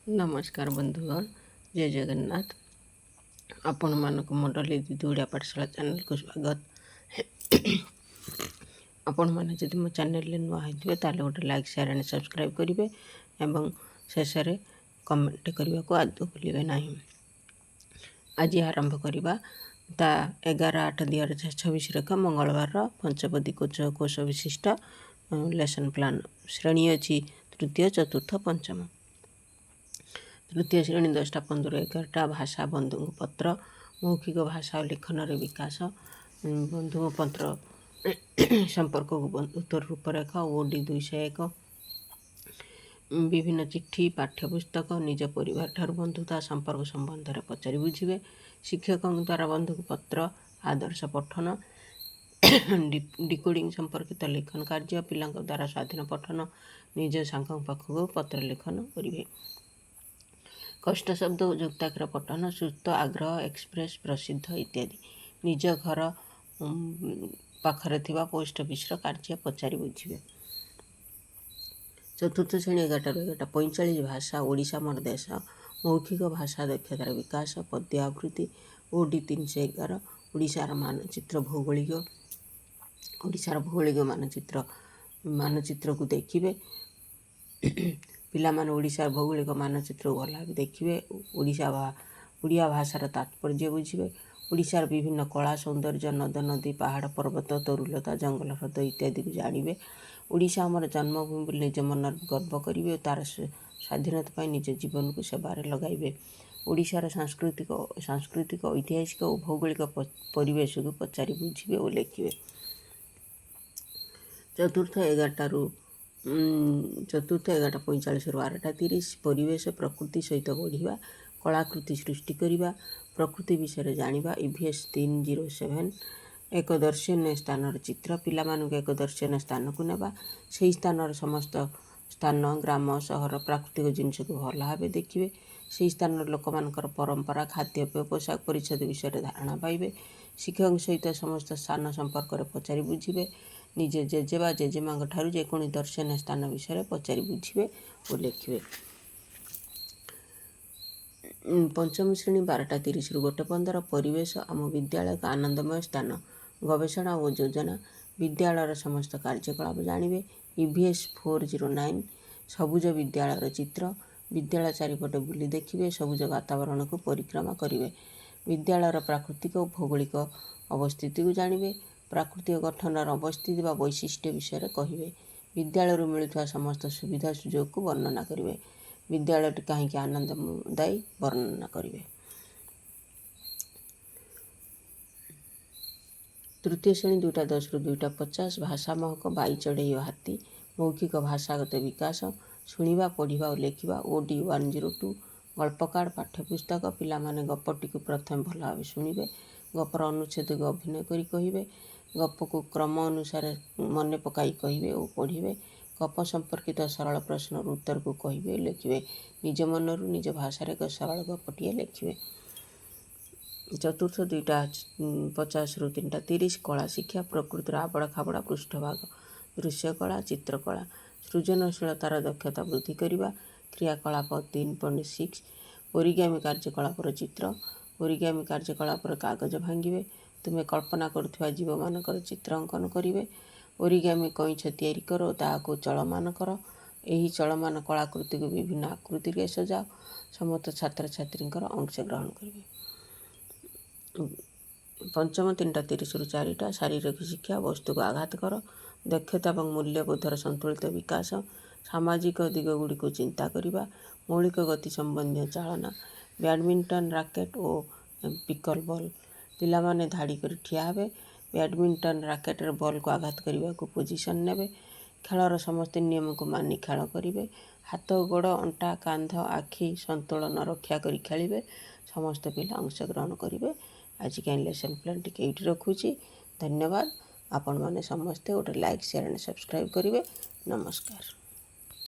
ନମସ୍କାର ବନ୍ଧୁଗଣ, ଜୟ ଜଗନ୍ନାଥ। ଆପଣମାନଙ୍କୁ ମୋ ଡଲି ଦିଦି ଓଡ଼ିଆ ପାଠଶାଳା ଚ୍ୟାନେଲକୁ ସ୍ୱାଗତ। ଆପଣମାନେ ଯଦି ମୋ ଚ୍ୟାନେଲରେ ନୂଆ ହେଇଥିବେ, ତାହେଲେ ଗୋଟେ ଲାଇକ୍, ସେୟାର ଆଣ୍ଡ ସବସ୍କ୍ରାଇବ୍ କରିବେ ଏବଂ ଶେଷରେ କମେଣ୍ଟ କରିବାକୁ ଆଦୌ ଭୁଲିବେ ନାହିଁ। ଆଜି ଆରମ୍ଭ କରିବା ତା 11/8/2026 ଏକ ମଙ୍ଗଳବାରର ପଞ୍ଚପଦୀ କୋଶ କୋଶ ବିଶିଷ୍ଟ ଲେସନ୍ ପ୍ଲାନ୍। ଶ୍ରେଣୀ ଅଛି ତୃତୀୟ, ଚତୁର୍ଥ, ପଞ୍ଚମ। ତୃତୀୟ ଶ୍ରେଣୀ 10ଟା 15, 11ଟା। ଭାଷା, ବନ୍ଧୁଙ୍କ ପତ୍ର, ମୌଖିକ ଭାଷା ଓ ଲିଖନର ବିକାଶ, ବନ୍ଧୁଙ୍କ ପତ୍ର ସମ୍ପର୍କକୁ ବନ୍ଧୁତ୍ୱର ରୂପରେଖ, ଓଡି 201, ବିଭିନ୍ନ ଚିଠି, ପାଠ୍ୟପୁସ୍ତକ, ନିଜ ପରିବାରଠାରୁ ବନ୍ଧୁତା ସମ୍ପର୍କ ସମ୍ବନ୍ଧରେ ପଚାରି ବୁଝିବେ, ଶିକ୍ଷକଙ୍କ ଦ୍ୱାରା ବନ୍ଧୁକୁ ପତ୍ର, ଆଦର୍ଶ ପଠନ, ଡିକୋଡ଼ିଂ ସମ୍ପର୍କିତ ଲେଖନ କାର୍ଯ୍ୟ, ପିଲାଙ୍କ ଦ୍ୱାରା ସ୍ୱାଧୀନ ପଠନ, ନିଜ ସାଙ୍ଗଙ୍କ ପାଖକୁ ପତ୍ର ଲେଖନ କରିବେ। କଷ୍ଟ ଶବ୍ଦ ଓ ଯୁକ୍ତାକ୍ଷର ପଠନ, ସୁସ୍ଥ, ଆଗ୍ରହ, ଏକ୍ସପ୍ରେସ୍, ପ୍ରସିଦ୍ଧ ଇତ୍ୟାଦି। ନିଜ ଘର ପାଖରେ ଥିବା ପୋଷ୍ଟ ଅଫିସର କାର୍ଯ୍ୟ ପଚାରି ବୁଝିବେ। ଚତୁର୍ଥ ଶ୍ରେଣୀ 11ଟାରୁ 11ଟା 45। ଭାଷା, ଓଡ଼ିଶା ମୋର ଦେଶ, ମୌଖିକ ଭାଷା ଦକ୍ଷତାର ବିକାଶ, ପଦ୍ୟ ଆବୃତ୍ତି, ଓଡି 311, ଓଡ଼ିଶାର ମାନଚିତ୍ର ଭୌଗୋଳିକ, ଓଡ଼ିଶାର ଭୌଗୋଳିକ ମାନଚିତ୍ର, ମାନଚିତ୍ରକୁ ଦେଖିବେ। ପିଲାମାନେ ଓଡ଼ିଶାର ଭୌଗୋଳିକ ମାନଚିତ୍ରକୁ ଭଲ ଭାବେ ଦେଖିବେ। ଓଡ଼ିଶା ବା ଓଡ଼ିଆ ଭାଷାର ତାତ୍ପର୍ଯ୍ୟ ବୁଝିବେ। ଓଡ଼ିଶାର ବିଭିନ୍ନ କଳା ସୌନ୍ଦର୍ଯ୍ୟ, ନଦ ନଦୀ, ପାହାଡ଼ ପର୍ବତ, ତରୁଲତା, ଜଙ୍ଗଲ, ହ୍ରଦ ଇତ୍ୟାଦିକୁ ଜାଣିବେ। ଓଡ଼ିଶା ଆମର ଜନ୍ମଭୂମି ବୋଲି ନିଜ ମନରେ ଗର୍ବ କରିବେ ଓ ତା'ର ସ୍ୱାଧୀନତା ପାଇଁ ନିଜ ଜୀବନକୁ ସେବାରେ ଲଗାଇବେ। ଓଡ଼ିଶାର ସାଂସ୍କୃତିକ, ଐତିହାସିକ ଓ ଭୌଗୋଳିକ ପରିବେଶକୁ ପଚାରି ବୁଝିବେ ଓ ଲେଖିବେ। ଚତୁର୍ଥ 11ଟାରୁ ଚତୁର୍ଥ 11ଟା 45ରୁ 12ଟା 30। ପରିବେଶ, ପ୍ରକୃତି ସହିତ ବଢ଼ିବା, କଳାକୃତି ସୃଷ୍ଟି କରିବା, ପ୍ରକୃତି ବିଷୟରେ ଜାଣିବା, ଇଭିଏସ୍ 307, ଏକ ଦର୍ଶନୀୟ ସ୍ଥାନର ଚିତ୍ର। ପିଲାମାନଙ୍କୁ ଏକ ଦର୍ଶନୀୟ ସ୍ଥାନକୁ ନେବା। ସେହି ସ୍ଥାନର ସମସ୍ତ ସ୍ଥାନ, ଗ୍ରାମ, ସହର, ପ୍ରାକୃତିକ ଜିନିଷକୁ ଭଲ ଭାବେ ଦେଖିବେ। ସେହି ସ୍ଥାନର ଲୋକମାନଙ୍କର ପରମ୍ପରା, ଖାଦ୍ୟପେୟ, ପୋଷାକ ପରିଚ୍ଛଦ ବିଷୟରେ ଧାରଣା ପାଇବେ। ଶିକ୍ଷକଙ୍କ ସହିତ ସମସ୍ତ ସ୍ଥାନ ସମ୍ପର୍କରେ ପଚାରି ବୁଝିବେ। ନିଜ ଜେଜେ ବା ଜେଜେମାଙ୍କ ଠାରୁ ଯେକୌଣସି ଦର୍ଶନୀୟ ସ୍ଥାନ ବିଷୟରେ ପଚାରି ବୁଝିବେ ଓ ଲେଖିବେ। ପଞ୍ଚମ ଶ୍ରେଣୀ 12ଟା 30ରୁ 1ଟା 15। ପରିବେଶ, ଆମ ବିଦ୍ୟାଳୟ ଏକ ଆନନ୍ଦମୟ ସ୍ଥାନ, ଗବେଷଣା ଓ ଯୋଜନା, ବିଦ୍ୟାଳୟର ସମସ୍ତ କାର୍ଯ୍ୟକଳାପ ଜାଣିବେ। ଇଭିଏସ୍ 409, ସବୁଜ ବିଦ୍ୟାଳୟର ଚିତ୍ର। ବିଦ୍ୟାଳୟ ଚାରିପଟେ ବୁଲି ଦେଖିବେ, ସବୁଜ ବାତାବରଣକୁ ପରିକ୍ରମା କରିବେ। ବିଦ୍ୟାଳୟର ପ୍ରାକୃତିକ ଓ ଭୌଗୋଳିକ ଅବସ୍ଥିତିକୁ ଜାଣିବେ। ପ୍ରାକୃତିକ ଗଠନର ଅବସ୍ଥିତି ବା ବୈଶିଷ୍ଟ୍ୟ ବିଷୟରେ କହିବେ। ବିଦ୍ୟାଳୟରୁ ମିଳୁଥିବା ସମସ୍ତ ସୁବିଧା ସୁଯୋଗକୁ ବର୍ଣ୍ଣନା କରିବେ। ବିଦ୍ୟାଳୟଟି କାହିଁକି ଆନନ୍ଦଦାୟୀ ବର୍ଣ୍ଣନା କରିବେ। ତୃତୀୟ ଶ୍ରେଣୀ 2ଟା 10ରୁ 2ଟା 50। ଭାଷା ମହକ, ବାଇ ଚଢ଼େଇ ଓ ହାତୀ, ମୌଖିକ ଭାଷାଗତ ବିକାଶ, ଶୁଣିବା, ପଢ଼ିବା ଓ ଲେଖିବା, ଓଡି 102, ଗଳ୍ପ କାର୍ଡ଼, ପାଠ୍ୟପୁସ୍ତକ। ପିଲାମାନେ ଗପଟିକୁ ପ୍ରଥମେ ଭଲ ଭାବେ ଶୁଣିବେ। ଗପର ଅନୁଚ୍ଛେଦକୁ ଅଭିନୟ କରି କହିବେ। ଗପକୁ କ୍ରମ ଅନୁସାରେ ମନେ ପକାଇ କହିବେ ଓ ପଢ଼ିବେ। ଗପ ସମ୍ପର୍କିତ ସରଳ ପ୍ରଶ୍ନର ଉତ୍ତରକୁ କହିବେ, ଲେଖିବେ। ନିଜ ମନରୁ ନିଜ ଭାଷାରେ ଏକ ସରଳ ଗପଟିଏ ଲେଖିବେ। ଚତୁର୍ଥ 2ଟା 50ରୁ 3ଟା 30। କଳା ଶିକ୍ଷା, ପ୍ରକୃତିର ଆବଡ଼ା ଖାବଡ଼ା ପୃଷ୍ଠଭାଗ, ଦୃଶ୍ୟକଳା, ଚିତ୍ରକଳା, ସୃଜନଶୀଳତାର ଦକ୍ଷତା ବୃଦ୍ଧି କରିବା, କ୍ରିୟାକଳାପ 3.6, ଓରିଗାମି କାର୍ଯ୍ୟକଳାପର ଚିତ୍ର। ଓରିଗାମି କାର୍ଯ୍ୟକଳାପରେ କାଗଜ ଭାଙ୍ଗିବେ। ତୁମେ କଳ୍ପନା କରୁଥିବା ଜୀବମାନଙ୍କର ଚିତ୍ର ଅଙ୍କନ କରିବେ। ଓରିଗାମି କଇଁଛ ତିଆରି କର ଓ ତାହାକୁ ଚଳମାନ କର। ଏହି ଚଳମାନ କଳାକୃତିକୁ ବିଭିନ୍ନ ଆକୃତିରେ ସଜାଅ। ସମସ୍ତ ଛାତ୍ରଛାତ୍ରୀଙ୍କର ଅଂଶଗ୍ରହଣ କରିବେ। ପଞ୍ଚମ 3ଟା 30ରୁ 4ଟା। ଶାରୀରିକ ଶିକ୍ଷା, ବସ୍ତୁକୁ ଆଘାତ କର, ଦକ୍ଷତା ଏବଂ ମୂଲ୍ୟବୋଧର ସନ୍ତୁଳିତ ବିକାଶ, ସାମାଜିକ ଦିଗଗୁଡ଼ିକୁ ଚିନ୍ତା କରିବା, ମୌଳିକ ଗତି ସମ୍ବନ୍ଧୀୟ ଚାଳନା, ବ୍ୟାଡ଼ମିଣ୍ଟନ ରାକେଟ୍ ଓ ପିକଲ ବଲ୍। ପିଲାମାନେ ଧାଡ଼ି କରି ଠିଆ ହେବେ। ବ୍ୟାଡ଼ମିଣ୍ଟନ ରାକେଟରେ ବଲ୍କୁ ଆଘାତ କରିବାକୁ ପୋଜିସନ୍ ନେବେ। ଖେଳର ସମସ୍ତ ନିୟମକୁ ମାନି ଖେଳ କରିବେ। ହାତ, ଗୋଡ଼, ଅଣ୍ଟା, କାନ୍ଧ, ଆଖି ସନ୍ତୁଳନ ରକ୍ଷା କରି ଖେଳିବେ। ସମସ୍ତ ପିଲା ଅଂଶଗ୍ରହଣ କରିବେ। ଆଜି ପାଇଁ ଲେସନ୍ ପ୍ଲାନ୍ ଟିକେ ଏଇଠି ରଖୁଛି। ଧନ୍ୟବାଦ। ଆପଣମାନେ ସମସ୍ତେ ଗୋଟେ ଲାଇକ୍, ସେୟାର ଆଣ୍ଡ ସବସ୍କ୍ରାଇବ୍ କରିବେ। ନମସ୍କାର।